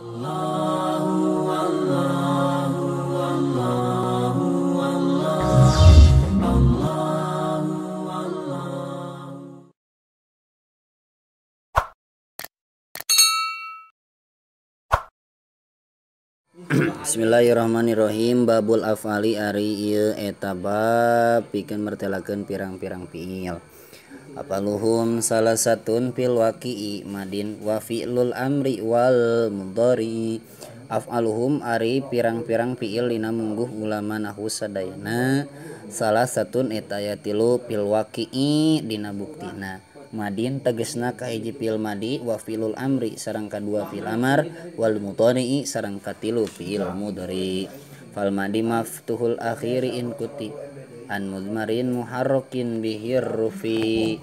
Bismillahirrahmanirrahim. Babul afali ari ieu eta bab pikeun mertelakeun pirang-pirang fiil. Apaluhum salah satun fil waqi'i madin wa fi'lul amri wal mudhari. Af'aluhum ari pirang-pirang fiil dina mungguh ulama nahwu sadayana salah satun eta aya tilu fil waqi'i dina buktina. Madin tegesna kahiji fiil madi wa fi'lul amri sareng kadua fiil amar wal mudhari sareng katilu fiil mudhari. Fal madi maftuhul akhiri in kuti an mudmarin muharrakin bihir rufi.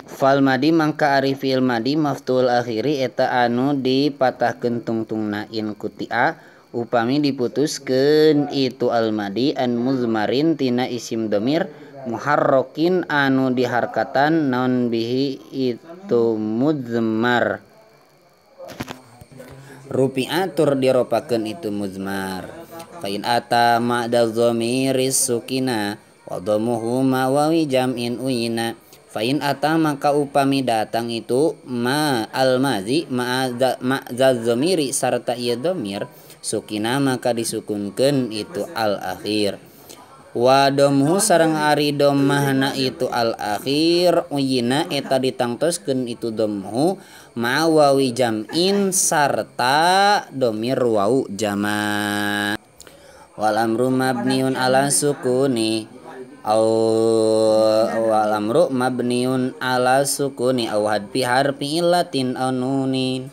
Fal madi mangka ari fiil madi maftuhul akhiri eta anu dipatahkeun tungtungna in kutia upami diputuskeun itu al madi an mudmarin tina isim domir muharrokin anu diharkatan naon bihi itu mudmar. Rupi'a tur diropakeun itu mudmar. Fa in ata ma'da dhamiris sukina wa dhammuhu ma wawi jam'in uyina. Fa in ata maka upami datang itu ma al mazi ma'za dhamiri sarta ieu dhamir sukina maka disukunkeun itu al akhir. Wa domhu sareng ari domahna itu al akhir uyina eta ditangtoskeun itu domhu ma wawi jam'in sarta domir wau jama. Wal amru mabniun ala sukuni au wal amru mabniun ala sukuni au hadfi harfi illatin au nunin.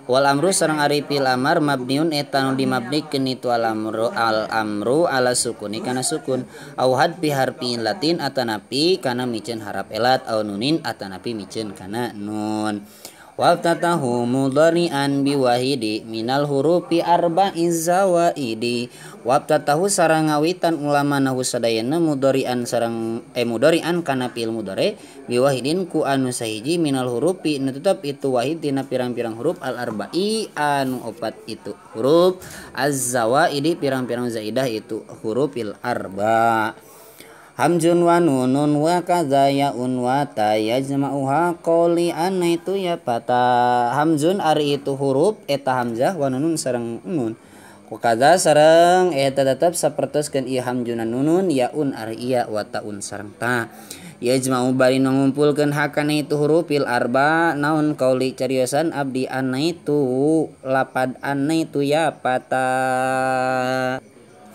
Wal amru sareng ari fi'il amar mabniun eta nu dimabnikeun itu al amru ala sukuni kana sukun au hadfi harfi illatin atanapi kana miceun harap elat au nunin atanapi miceun kana nun. Wa tatahu mudhari'an biwahidi minal hurufi arba'iz zawaidi. Wa tatahu sareng ngawitan ulama nahu sadayana mudhari'an sareng mudhari'an kana fi'il mudhari biwahidin ku anu sahiji minal hurufi nu tetep itu wahid dina pirang-pirang huruf al arba'i anu opat itu huruf az-zawaidi pirang-pirang zaidah itu hurufil arba. Hamzun wa nunun wa kadza ya'un wa ta yajma'uha qawli anna itu ya pata. Hamzun ari itu huruf eta hamzah wa nunun sareng nun. Wa kadza sareng eta tetep sapertoskeun ieu hamzunan nunun ya'un ari iya wa ta'un sareng ta. Yajma'u bari ngumpulkeun hakana itu hurufil arba naon qauli cariosan abdi anna itu lapad anna itu ya pata.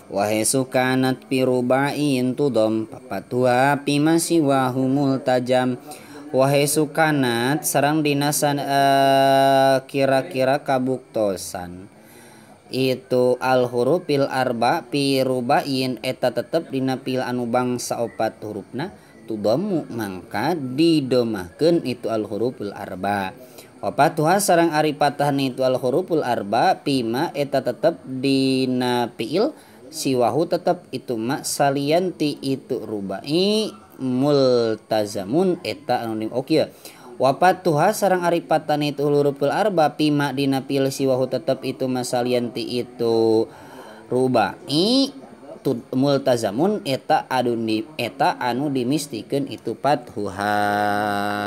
Wahai sukanat piruba'in tudom papatua pimasiwahu multajam. Wahai sukanat sareng dinasan kira-kira kabuktosan itu al hurufil arba piruba'in eta tetep dina pil anu bangsa opat hurufna tudomu mangka didomahkeun itu al hurufil arba. Wapatuha sareng ari patahna itu al huruful arba pima eta tetep dina fiil siwahu tetep itu ma salianti itu rubai multazamun eta anu nim oke. Wapatuha sareng ari patane itu huruful arba pima dina pil siwahu tetep itu ma salianti itu rubai multazamun eta anu dimistikeun itu pathuha.